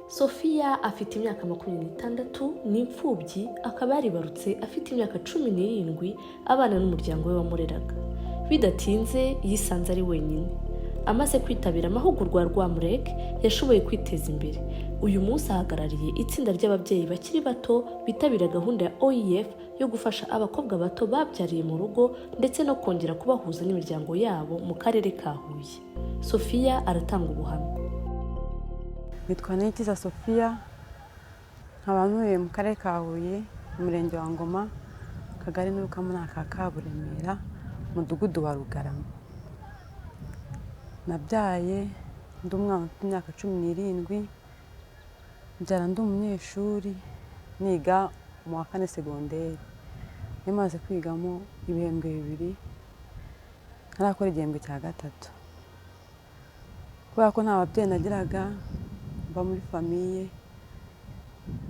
Sofiya afite imyaka 26, ni imfubyi, akaba yaribarutse afite imyaka 17, abana n'umuryango we wamureraga. Bidatinze yisanze ari wenyine. Amaze kwitabira amahugurwa ya RWAMREC, yashoboye kwiteza imbere. Uyu munsi ahagarariye itsinda ry'ababyeyi bakiri bato bitabira gahunda ya OEF yo gufasha abakobwa bato babyariye mu rugo ndetse no kongera kubahuza n'imiryango yabo mu karere ka Huye. Sofiya aratanga ubuhamya. Nitwa Niyikiza Sofiya, nkaba ntuye mu karere ka Huye, umurenge wa Ngoma, akagari nturukamo ni aka Kaburemera, umudugudu wa Rugarama. Nabyaye ndi umwana ufite imyaka 17, mbyara ndi umunyeshuri niga mu wa kane segonderi. Nari maze kwigamo ibihembwe bibiri, ntarakora igihembwe cya gatatu. Kubera ko nta babyeyi nagiraga, mba muri famille,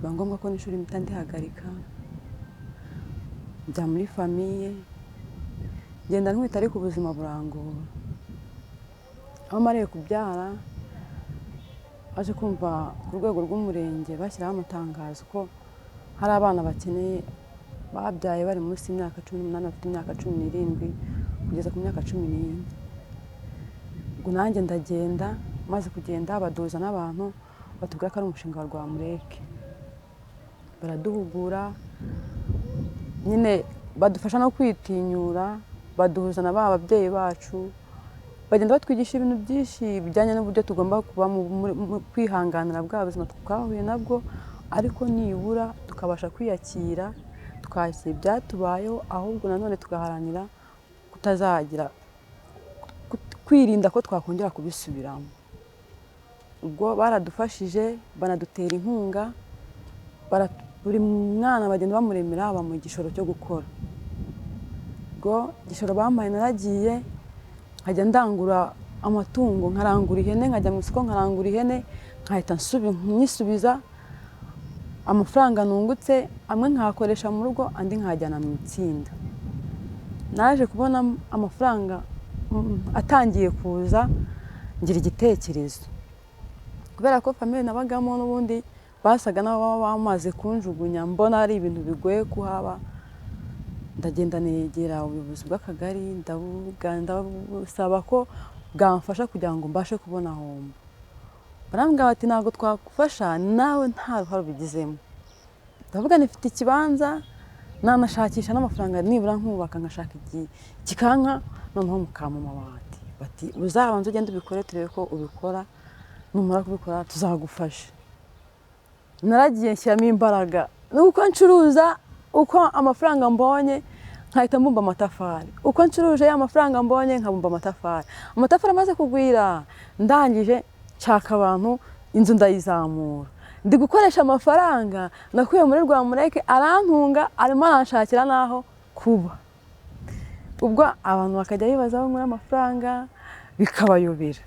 biba ngombwa ko n'ishuri mpita ndihagarika, njya muri famille, ngenda ntwite ariko ubuzima burangora. Aho mariye kubyara, baje kumva ku rwego rw'umurenge bashyiraho amatangazo ko hari abana bakeneye babyaye bari munsi y'imyaka 18, bafite imyaka 17 kugeza ku myaka 14. Ubwo nanjye ndagenda, maze kugenda baduhuza n'abantu batubwira ko ari umushinga wa RWAMREC. Baraduhugura nyine, badufasha no kwitinyura, baduhuza na ba babyeyi bacu, bagenda batwigisha ibintu byinshi bijyanye n'uburyo tugomba kuba mu kwihanganira bwa buzima twahuye nabwo, ariko nibura tukabasha kwiyakira, tukakira ibyatubayeho, ahubwo nanone tugaharanira kutazagira, kwirinda ko twakongera kubisubiramo. Ubwo baradufashije, banadutera inkunga, buri mwana bagenda bamuremera, bamuha igishoro cyo gukora. Ubwo igishoro bampaye naragiye nkajya ndangura amatungo, nkarangura ihene, nkajya mu isoko nkarangura ihene, nkahita nyisubiza amafaranga nungutse, amwe nkayakoresha mu rugo, andi nkayajyana mu itsinda. Naje kubona amafaranga atangiye kuza, ngira igitekerezo. Kubera ko famille nabagamo n'ubundi basaga n'ababa bamaze kunjugunya, mbona ari ibintu bigoye kuhaba, ndagenda negera ubuyobozi bw'akagari, ndavuga, ndabusaba ko bwamfasha kugira ngo mbashe kubona aho mba. Barambwira bati: "Ntabwo twagufasha nawe nta ruhare ubigizemo." Ndavuga nti: "Mfite ikibanza, nanashakisha n'amafaranga nibura nkubaka, nkashaka igikanka, noneho mukampa amabati." Bati: "Uzabanze ugende ubikore, turebe ko ubikora, numara kubikora tuzagufasha." Naragiye nshyiramo imbaraga, uko ncuruza, uko amafaranga mbonye nkahita mbumba amatafari, uko ncuruje ya mafaranga mbonye nkabumba amatafari. Amatafari amaze kugwira, ndangije nshaka abantu, inzu ndayizamura. Ndi gukoresha amafaranga nakuye muri RWAMREC, arantunga, arimo aranshakira n'aho kuba. Ubwo abantu bakajya bibaza aho nkura amafaranga, bikabayobera.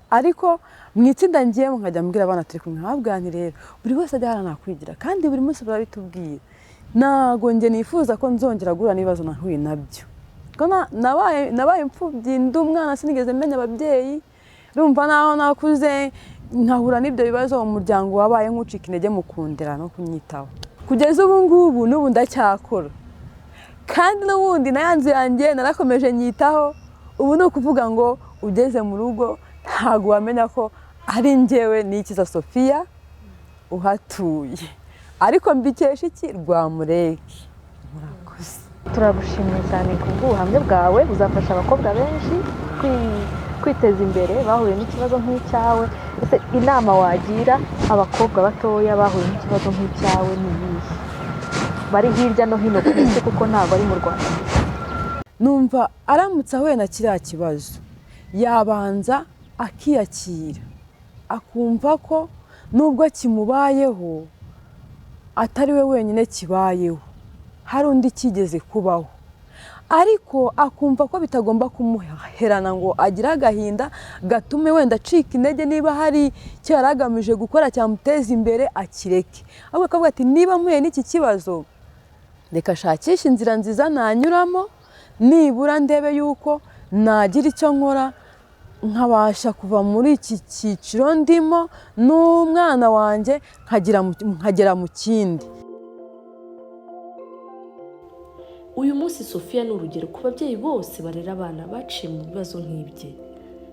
Ariko mu itsinda ngiyemo nkajya mbwira abana turi kumwe, nkababwira nti: "Rero buri wese ajya aharanira kwigira, kandi buri munsi barabitubwira. Ntabwo njye nifuza ko nzongera guhura n'ibibazo nahuye nabyo." Ko nabaye imfubyi ndi umwana, sinigeze menya ababyeyi. Urumva naho nakuze nkahura n'ibyo bibazo, umuryango wabaye nk'ucika intege mu kundera no kunyitaho. Kugeza ubu ngubu, n'ubu ndacyakora, kandi n'ubundi na ya nzu yanjye narakomeje nyitaho. Ubu ni ukuvuga ngo ugeze mu rugo ntabwo wamenya ko ari njyewe Niyikiza Sofiya uhatuye. Ariko mbikesha iki? RWAMREC. Murakoze. Turagushimiye cyane ku bw'ubuhamya bwawe buzafasha abakobwa benshi kwiteza imbere bahuye n'ikibazo nk'icyawe. Ese inama wagira abakobwa batoya bahuye n'ikibazo nk'icyawe ni iyihe, bari hirya no hino ku isi, kuko ntabwo ari mu Rwanda gusa? Numva aramutse ahuye na kiriya kibazo, yabanza akiyakira, akumva ko nubwo kimubayeho atari we wenyine kibayeho, hari undi kigeze kubaho, ariko akumva ko bitagomba kumuherana ngo agire agahinda gatume wenda acika intege, niba hari icyo yari agamije gukora cyamuteza imbere akireke, ahubwo akavuga ati: "Niba mpuye n'iki kibazo, reka shakishe inzira nziza nanyuramo, nibura ndebe yuko nagira icyo nkora." Nkabasha kuva muri iki cyiciro ndimo n'umwana wanjye, nkagera mu kindi. Uyu munsi Sofiya ni urugero ku babyeyi bose barera abana baciye mu bibazo nk'ibye.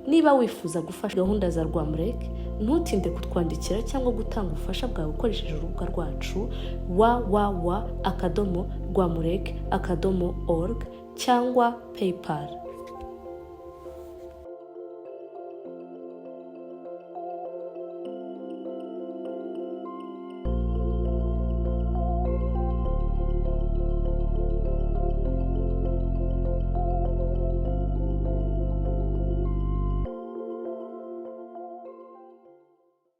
Niba wifuza gufasha gahunda za Rwamrec, ntutinde kutwandikira cyangwa gutanga ubufasha bwawe ukoresheje urubuga rwacu www.rwamrec.org cyangwa PayPal.